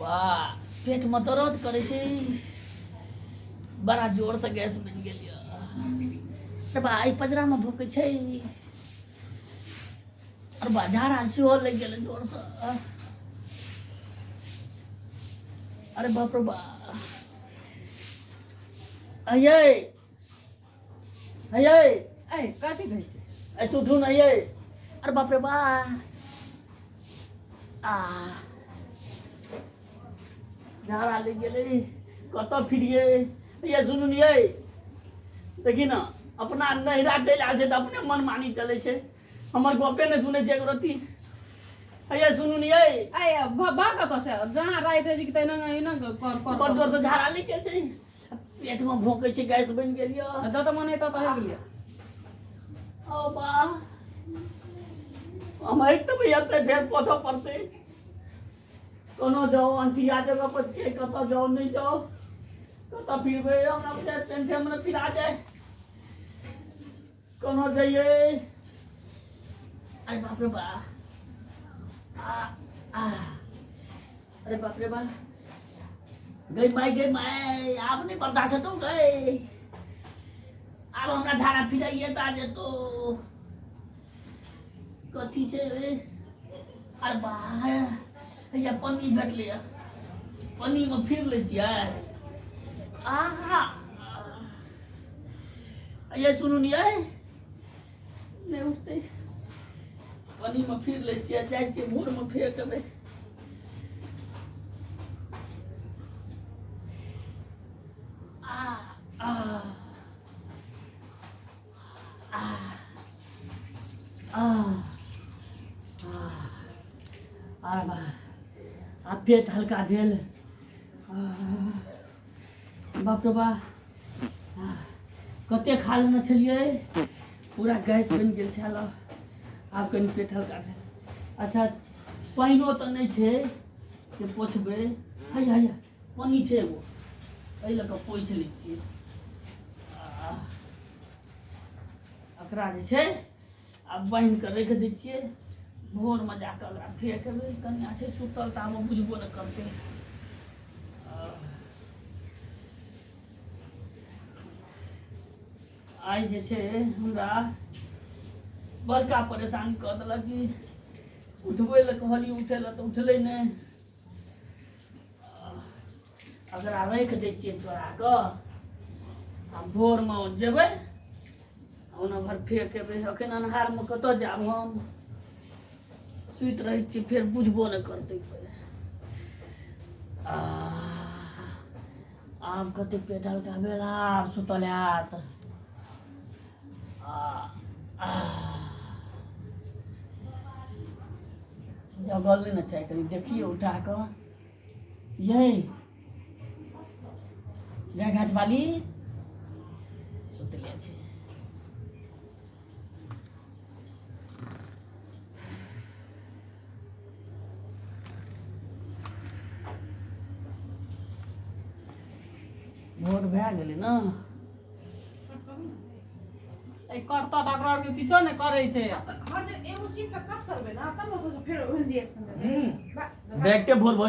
बा पेटमे दर्द करै छै, बड़ा जोरसँ गैस बनि गेल यऽ। अरे बा, एहि पजरामे भोकै छै। अरे बा, झाड़ा सेहो लागि गेलै जोरसँ। अरे बाप रे बा, अयै अयै। ऐ, कथी कहै छै? ऐ तू उठू ने अयै। अरे बाप रे बा, आ झाड़ा लागि गेलै, कतऽ फिरियै? ये सुनू ने यै, देखी ने, अपना नैहरा चलि आयल छै तऽ अपने मनमानी चलै छै, हमर गपे नहि सुनै छै एको रत्ती। ये सुनू ने यै। ऐ भा कतऽ से जहाँ राति होइ छै कि तहिना एना कर कर। बड़ जोरसँ झाड़ा लागि गेल छै, पेटमे भोकै छै, गैस बनि गेल यऽ। जतऽ मन हेतौ तऽ होइ गेलियै। ओ बा, हम एक तऽ भैया तऽ फेर पोछऽ पड़तै। कोनो जाउ अंठिया जगह पर के कतऽ जाउ, नहि जाउ, कतऽ फिरबै? हमरा बुझाइ टेंशन मे फिरा जाय। कोनो जइए। अरे बाप रे बा, आ आ अरे बाप रे बा, गई माय, गई माय, आब नहि बर्दाश्त हेतौ गई। आब हमरा झाड़ा फिराइए ता जेतो। कथी छै रे? अरे बा, हैया पन्नी भेटलै यऽ, पन्नीमे फिर लै छियै। आहा, ये सुनू ने यै, नहि उठतै। पन्नीमे फिर लै छियै, जाइ छियै भोरमे फेर देबै। आ आ आ आ आ बा, आब पेट हल्का भेल। बाप रे बा, कते खा लेने छलियै, पूरा गैस बनि गेल छल। आब कनि पेट हल्का भेल। अच्छा, पानिओ तऽ नहि छै जे पोछबै। हैया हैया पानि छै एगो, एहि लऽ कऽ पोछि लै छियै। एकरा जे छै आब बान्हि कऽ राखि दै छियै, भोरमे जा कऽ ओकरा फेर खेबै। कनिआ छै सुतल तऽ आब बुझबो नहि करतै। आइ जे छै हमरा बड़का परेशान कऽ देलक कि उठबै लए कहलियै उठै लए तऽ उठलै नहि। एकरा राखि दै छियै चोरा कऽ, आ भोरमे जेबै ओना भर फेर एबै। एखन अन्हारमे कतऽ जायब हम? सुति रहै छियै, फेर बुझबो नहि करतै कोइ। आब कते पेट हल्का भेल, आब सुतल हैत। जगल नहि ने छै, कनि देखियौ उठा कऽ। यै गाय घाट वाली सुतले छै। भोर भए गेलै ने। एहि करता डॉक्टर आरके किछो नहि करै छै। हर जगह एगो सीन पे कट करबै ना तब ने फेर ओहन रिएक्शन देबै। डायरेक्टे भोर भऽ